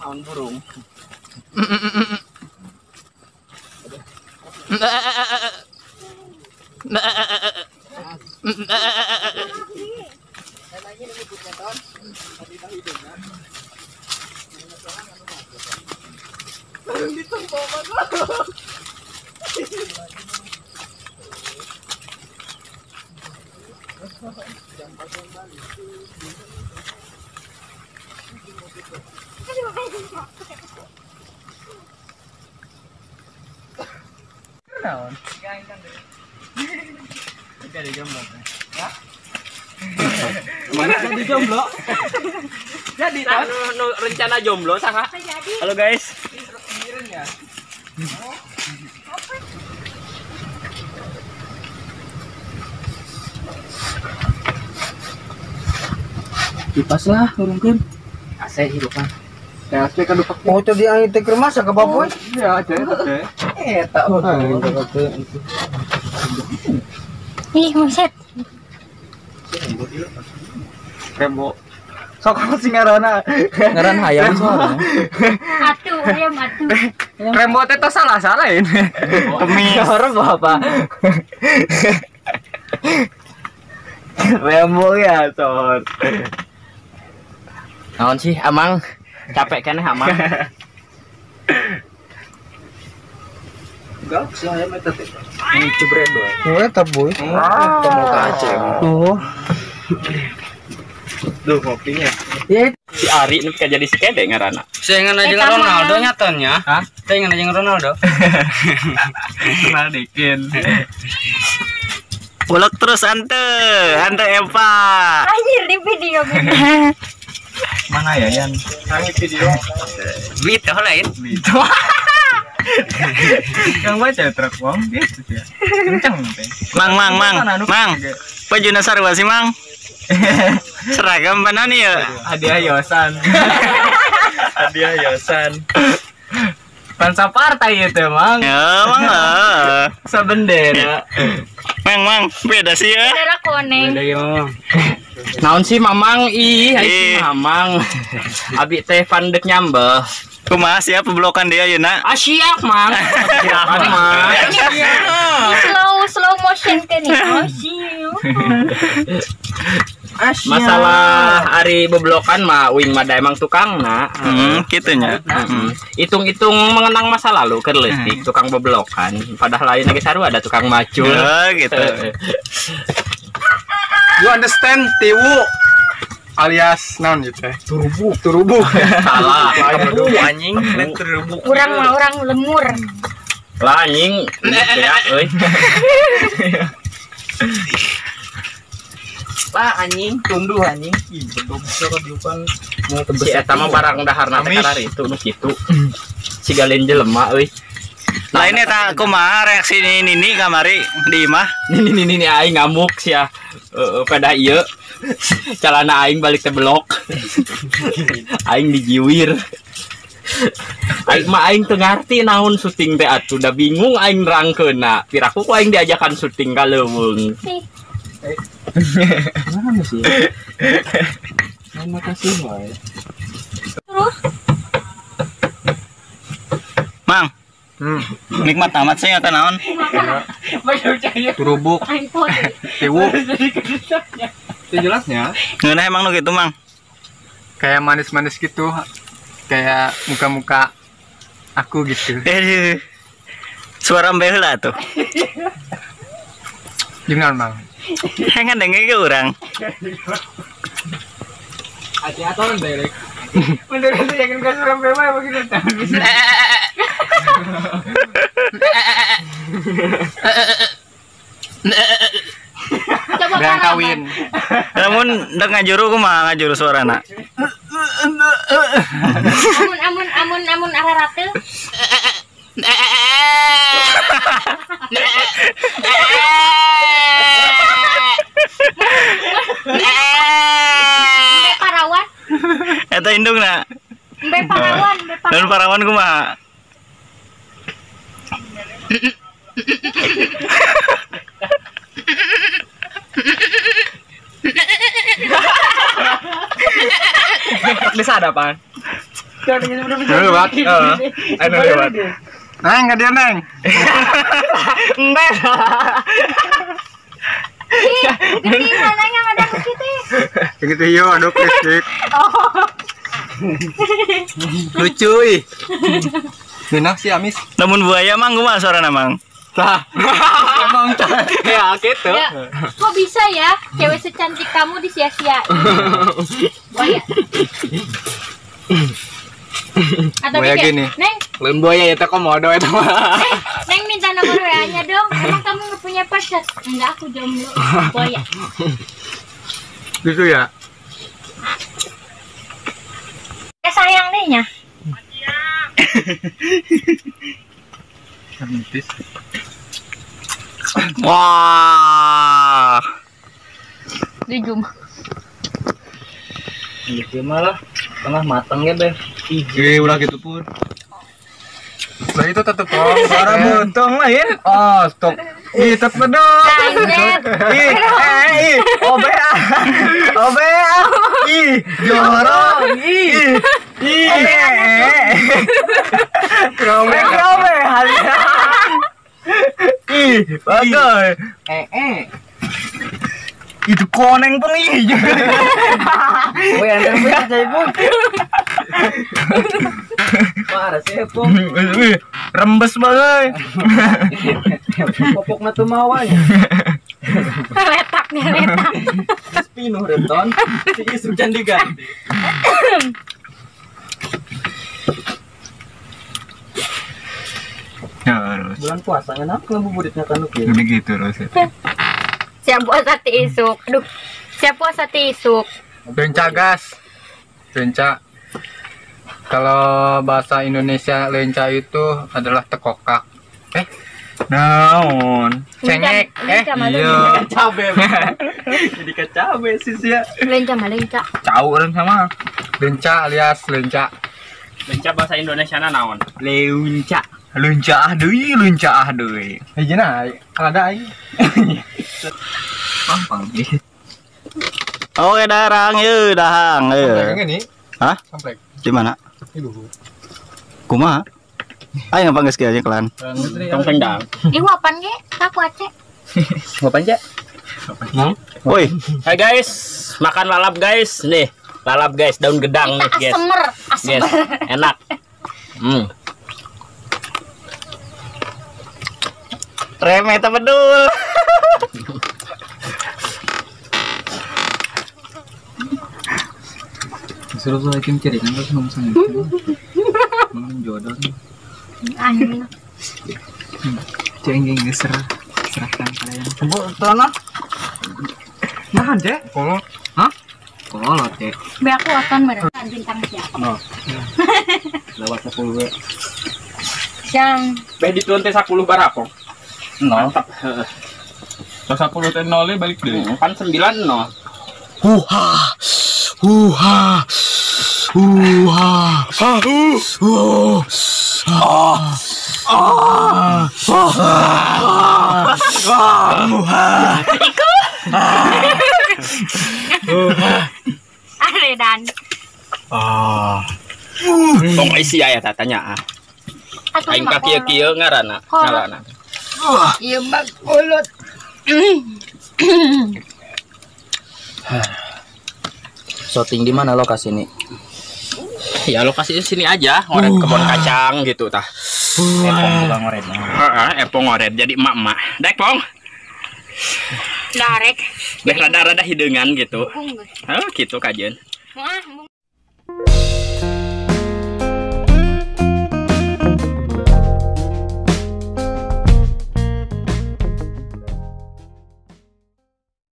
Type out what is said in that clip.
Naon burung. Mana jadi jomblo? Jadi rencana jomblo saha? Halo guys. Kipas lah urungkeun. AC hirupan. TSP kan dupak. Oh tadi aing teh keur masak ka bapoy. Iya, aja teh. Eta. Ih, buset. Rembo. Sok sing ngaranna. Ngaran hayam soalnya. Atuh, hayam atuh. Rembo teh tos salah-salah ini. Kemis. Orang apa? Rembo ya, sor. Naon sih, Amang? Capek keneh Amang. Gak sih hayam eta teh. Cebret doy. Oh, eta boy. Mau ka Aceh. Oh. Duh kopinya. Ya si Ari nu jadi si Kede ngaranna. Saingan aja Ronaldo nyatanya. Hah? Saingan aja Ronaldo. Kenal dikin. Ulek terus ante, ante Eva. Anjir di video. Mana ya yang nangis video? Gitu lain. Gitu. Yang baca truk wong gitu ya. Kenceng teh. Mang mang mang. Mang. Bajuna sarua sih mang. Seragam mana nih ya? Hadiah Yosan. Hadiah Yosan. Bangsa partai itu mang. Ya mang. Sabendera. Mang mang beda sih ya. Bendera koneng. Beda ya mang. Naon sih mamang ih, si mamang. Abi teh pandek nyambel. Kumaha siap peblokan dia ayeuna? Ah siap mang. Siap mang. Slow slow motion teh nih. Oh siap. Masalah ari beblokan mah uing mah da emang tukangna. Kitu nya. Hitung-hitung mengenang masa lalu keur leutik tukang beblokan. Padahal lain lagi sarua ada tukang macul. Oh gitu. You understand tiwu alias naon gitu teh? Turubuk, turubuk. Salah. Aduh anjing, lain turubuk. Urang mah urang lemur. Lah anjing, beak euy. Lah anjing, tunduh anjing. Ih, bedog diupan mau tebes. Si eta mah barang daharna teh kararitu nu kitu. Siga lain jelema euy. Lain eta kumaha reaksi Nini kamari di imah? Nini nini aing ngamuk sia. Heeh, pada ieu calana aing balik teh belok. Aing dijiwir. Aing mah aing teu ngarti naon syuting teh atuh, da bingung aing nerangkeunna. Piraku ku aing diajakan syuting ka leuweung. Mana sih? Terima kasih wae. Terus Mang. Nikmat amat sih atau naon? Turubuk. Tiwu. Itu jelasnya. Ngeunah emang nu gitu, Mang. Kayak manis-manis gitu. Kayak muka-muka aku gitu. Suara embe heula tuh. Jangan, Mang. Hengan denge ke urang. Ati atuh direct. Bener itu yakin ke suara embe mah begitu. Coba kawin. Namun dek ngajuru kumaha ngajuru suarana? Amun amun amun amun ararate. Mbe parawan. Eta indungna. Mbe parawan, mbe parawan. Dan parawan kumaha? Bisa ada apaan? Lewat. Anu lewat. Neng ka dia neng. Enggak. Gede mana yang ada kita? Gitu yo aduk listrik. Lucu ih. Ngeunah sih amis. Namun buaya mang kumaha suarana mang? Tah. Emang tah. Ya gitu. Ya, kok bisa ya cewek secantik kamu disia-siain? Buaya. Atau buaya gini. Neng. Lain buaya ya teh komodo eta mah. Neng minta nomor WA-nya dong. Emang kamu nggak punya pacar? Enggak, aku jomblo. Buaya. Gitu ya. Ya sayang deh nya. Wah. Di zoom. Iya malah tengah matang ya deh. Iya ulah gitu pun. Lah itu tetep tong. Suara buntung lah ya. Oh stop. Ih tetep dong. Ih ih OBA. OBA. Ih jorong. Ih. Ih. Robe hari. Ih bagus. Itu koneng pun ih. Woi antar pun saya pun. Parah sih pun. Rembes banget. Popokna tuh mawanya. Letaknya letak. Pinuh reton. Si isuk can diganti. Terus. Bulan puasanya nak ngabuburitnya kan kieu. Ini gitu terus. Siap puasa ti isuk. Aduh. Siap puasa ti isuk. Lenca gas. Lenca. Kalau bahasa Indonesia lenca itu adalah tekokak. Naon? Cengek. Iya. Cabe. Jadi kecabe sih ya. Lenca mah lenca. Cau orang sama. Lenca alias lenca. Lenca bahasa Indonesia naon? Leunca. Lunca ah deui, lunca ah deui. Hijina ada aing. Pampang. Oke darang yeuh dahang yeuh. Hah? Komplek. Di mana? Di luhur. Kumaha? Ayo ngapa geus kieu kelan. Tong dang. Ih wapan ge, ka ku Aceh. Wapan ce? Woi. Hai guys, makan lalap guys. Nih, lalap guys, daun gedang nih guys. Asemer, asemer. Guys, enak. Remeh ta bedul. Suruh lagi cari kan terus ngomong sama itu. Ngomong jodoh. Anjing. Ceng geng geser serahkan kalian. Bu, tolong. Nahan, Cek. Kolot. Hah? Kolot, Cek. Be aku akan mereka bintang siapa. No. Lewat 10 we. Siang. Be dituan teh 10 barapong. 0. Mantap. Heeh. 10 teh 0 balik deui. Kan 9 0. Huha. Huha. Huha. Huha. Iku. Aredan. Tong isi aya tatanya ah. Aing ka kieu-kieu ngaranna. Ngaranna. Ieu mah kolot. Shooting di mana lokasi ini? Ya lokasi sini aja, ngoret kebun kacang gitu tah. Epong tukang ngoret. Heeh, epong ngoret jadi emak-emak. Dek pong. Darek. Dek rada-rada hideungan gitu. Heuh, gitu kajeun. Wah.